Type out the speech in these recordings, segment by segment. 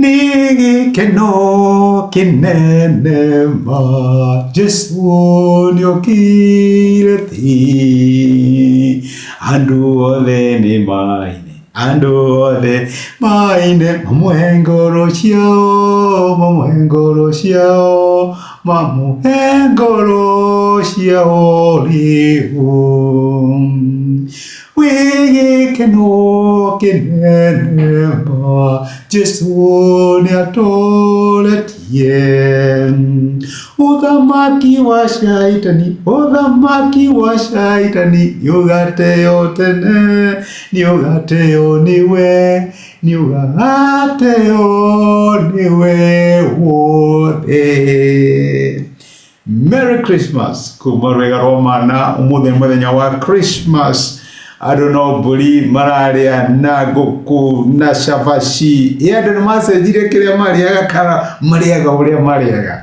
Nĩ gĩkeno kĩnene ma Jesũ nĩokire thĩ. Andũ othe nĩ maine, andũ othe maine, mamũhe ngoro ciao, mamũhe ngoro ciao, mamũhe ngoro ciao rĩu. Wĩ gĩkeno kĩnene ma Jesũ nĩatoretie Ũthamaki wa Shaitani, ũthamaki wa Shaitani nĩũgateo tene, nĩũgateo nĩwe, nĩũgateo nĩwe wothe. Merry Christmas kuma rwega rwa mana umuthi nĩ muthenya wa Christmas andũ no mbũri mararĩa na ngũkũ na cabaci ĩ andũ nĩ macenjirie kĩrĩa marĩaga kana marĩaga ũrĩa marĩaga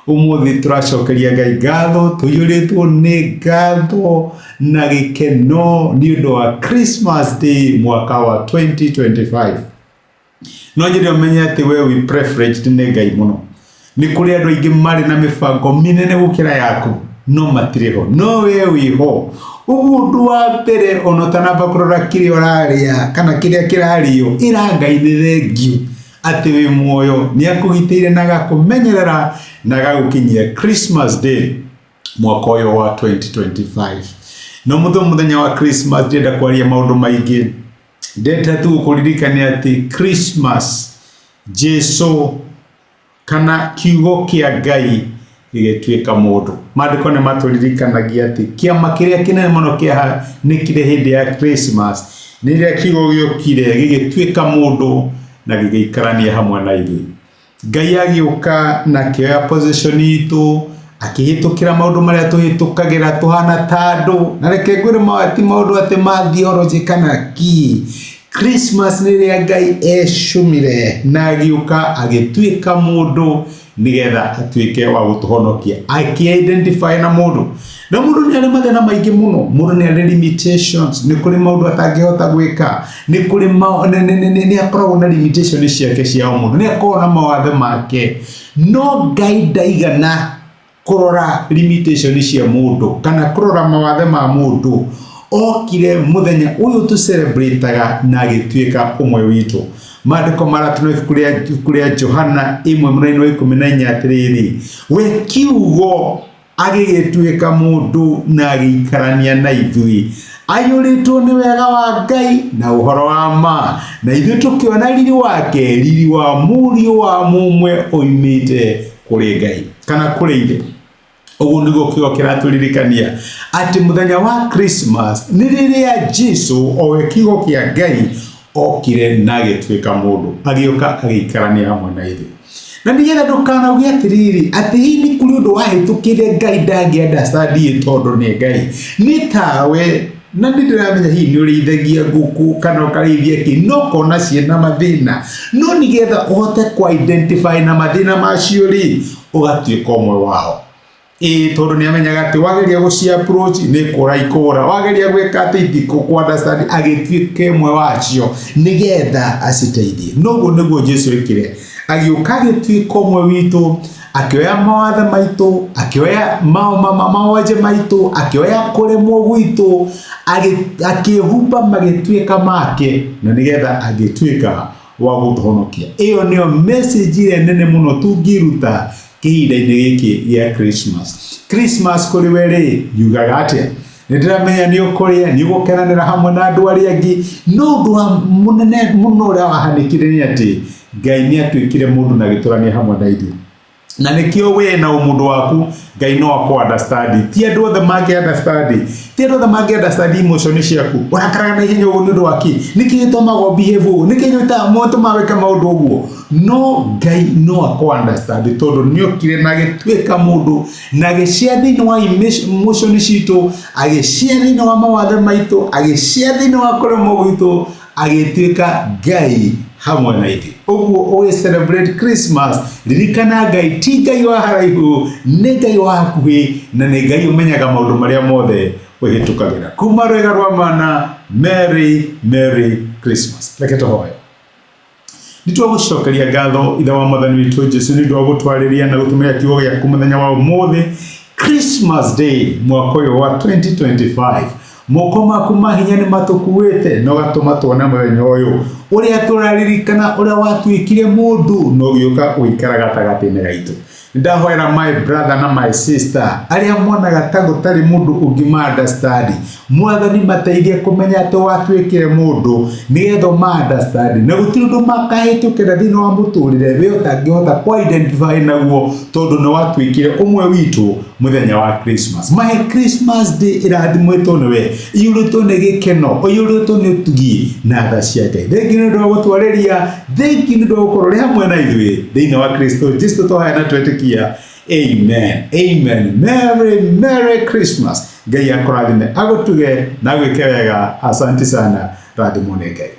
umuthi tũracokeria Ngai ngatho tũiyũrĩtwo nĩ ngatho na gĩkeno nĩ ũndũ wa Christmas Day mwaka wa 2025. No nyende ũmenye atĩ we wĩ privileged nĩ Ngai mũno. Nĩ kũrĩ andũ aingĩ marĩ na mĩbango mĩnene gũkĩra yaku no matirĩ ho, no we wĩ ho. Ũguo ũndũ wa mbere ona ũtanamba kũrora kĩrĩa ũrarĩa kana kĩrĩa kĩrarĩo, ĩra Ngai nĩ thengiũ atĩ wĩ muoyo, nĩ akũgitĩire na agakũmenyerera na agagũkinyia Christmas Day mwaka ũyũ wa 2025. No mũthenya wa Christmas ndĩrenda kwaria maũndũ maingĩ. Ndenda tu gũkũririkania atĩ Christmas, Jesu kana kiugo kĩa Ngai gĩgĩtuĩka mũndũ. Maandĩko nĩ matũririkanagia atĩ kĩama kĩrĩa kĩnene mũno kĩahanĩkire hĩndĩ ya Christmas nĩ rĩrĩa kiugo gĩokire gĩgĩtuĩka mũndũ na gĩgĩikarania hamwe na ithuĩ. Ngai agĩũka na akĩoya position itũ, akĩhĩtũkĩra maũndũ marĩa tũhĩtũkagĩra tũhana ta andũ. Na reke ngwĩre maya ti maũndũ atĩ ma theology kana kĩ. Christmas nĩ rĩrĩa Ngai ecũmire na agĩũka agĩtuĩka mũndũ nĩgetha atuĩke wa gũtũhonokia. Akĩ identify na mũndũ. Na mũndũ nĩ arĩ mathĩna maingĩ mũno, mũndũ nĩ arĩ limitations, nĩ kũrĩ maũndũ atangĩhota gwĩka, nĩ kũrĩ nĩ akoragwo na limitation ciake cia o mũndũ, nĩ akoragwo na mawathe make. No Ngai ndaigana kũrora limitation cia mũndũ kana kũrora mawathe ma mũndũ, okire mũthenya ũyũ tũ celebrate-aga na agĩtuĩka ũmwe witũ. Maandĩko maratũna ibuku rĩa Johana 1:14 atĩrĩrĩ, we kiugo agĩgĩtuĩka mũndũ na agĩikarania na ithuĩ, aiyũrĩtwo nĩ wega wa Ngai na ũhoro wa ma, na ithuĩ tũkĩona riri wake, riri wa mũriũ wa mũmwe oimĩte kũrĩ Ngai kana kũrĩ Ithe. Ũguo nĩguo kiugo kĩratũririkania atĩ mũthenya wa Christmas nĩ rĩrĩa Jesu o we kiugo kĩa Ngai okire na agĩtuĩka mũndũ, agĩũka agĩikarania hamwe na ithuĩ. Na nĩgetha ndũkanauge atĩrĩrĩ, atĩ hihi nĩ kũrĩ ũndũ wahĩtũkire Ngai ndangĩ understand ĩ tondũ nĩ Ngai. Nĩ tawe, na nĩ ndĩramenya hihi nĩ ũrĩithagia ngũkũ kana ũkarĩithia kĩ, no ũkona ciĩna mathĩna. No nĩgetha ũhote kũ identify na mathĩna macio rĩ, ũgatuĩka ũmwe wao. Ĩĩ tondũ nĩ amenyaga atĩ wageria gũci approach nĩ kũra ikũra, wageria gwĩka atĩ itikũkũ understand, agĩtuĩka ĩmwe wacio nĩgetha aciteithie. Noguo nĩguo Jesu ekire, agĩũka agĩtuĩka ũmwe witũ, akĩoya mawathe maitũ, akĩoya mawonje maitũ, akĩoya kũremwo gwitũ, akĩhumba magĩtuĩka make, na nĩgetha agĩtuĩka wa gũtũhonokia. Ĩyo nĩyo message ĩrĩa nene mũno tũngĩruta kĩhinda-inĩ gĩkĩ gĩa Christmas. Christmas kũrĩ we rĩ, yugaga atĩa? Nĩ ndĩramenya nĩ ũkũrĩa, nĩ ũgũkenanĩra hamwe na andũ arĩa angĩ, no ũndũ wa mũnene mũno ũrĩa wahanĩkire nĩ atĩ Ngai nĩ atuĩkire mũndũ na agĩtũrania hamwe na ithuĩ. Na nĩkĩo we na ũmũndũ waku Ngai no akũ understand. Ti andũ othe mangĩ understand. Ti andũ othe mangĩ understand emotion ciaku. Ũrakaraga na ihenya ũguo nĩ ũndũ wa kĩ? Nĩkĩ gĩtũmaga ũ behave ũguo? Nĩkĩ gĩtũmaga wĩke maũndũ ũguo? No Ngai no akũ understand tondũ nĩokire na agĩtuĩka mũndũ na agĩcia thĩinĩ wa emotion citũ, agĩcia thĩinĩ wa mawathe maitũ, agĩcia thĩinĩ wa kũremwo gwitũ, agĩtuĩka Ngai hamwe na ithuĩ. Ũguo ũgĩ celebrate Christmas, ririkana Ngai ti Ngai wa haraihu, nĩ Ngai wa hakuhĩ na nĩ Ngai ũmenyaga maũndũ marĩa mothe ũhĩtũkagĩra. Kuma rwĩga rwa mana, Merry Merry Christmas. Reke tũhoe. Nĩ twagũcokeria ngatho Ithe wa Mwathani witũ Jesu nĩ ũndũ wa gũtwarĩria na gũtũmĩra kiugo gĩaku mũthenya wa ũmũthĩ, Christmas Day, mwaka ũyũ wa 2025. Moko maku ma hinya nĩ matũkuĩte na ũgatũma tuone mũthenya ũyũ ũrĩa tũraririkana ũrĩa watuĩkire mũndũ na ũgĩũka gũikara gatagatĩ-inĩ gaitũ. Ndahoera my brother na my sister arĩa monaga ta gũtarĩ mũndũ ũngĩ ma understand. Mwathani, mateithie kũmenya atĩ watuĩkire mũndũ nĩgetha ma understand, na gũtirĩ ũndũ makahĩtũkĩra thĩinĩ wa mũtũrĩre we ũtangĩhota kũ identify naguo, tondũ nĩ watuĩkire ũmwe witũ mũthenya wa Christmas. Mahe Christmas Day ĩrathimwĩtwo nĩwe, iyũrĩtwo nĩ gĩkeno, iyũrĩtwo nĩ ũtugi na tha cia Ngai. Thengiũ nĩ ũndũ wa gũtwarĩria, thengiũ nĩ ũndũ wa gũkorwo ũrĩ hamwe na ithuĩ thĩinĩ wa Kristo Jesu twahoya na twetĩkia. Amen. Amen. Merry Merry Christmas. Ngai akũrathime, agũtuge na agwĩke wega. Asante sana. Rathimwo nĩ Ngai.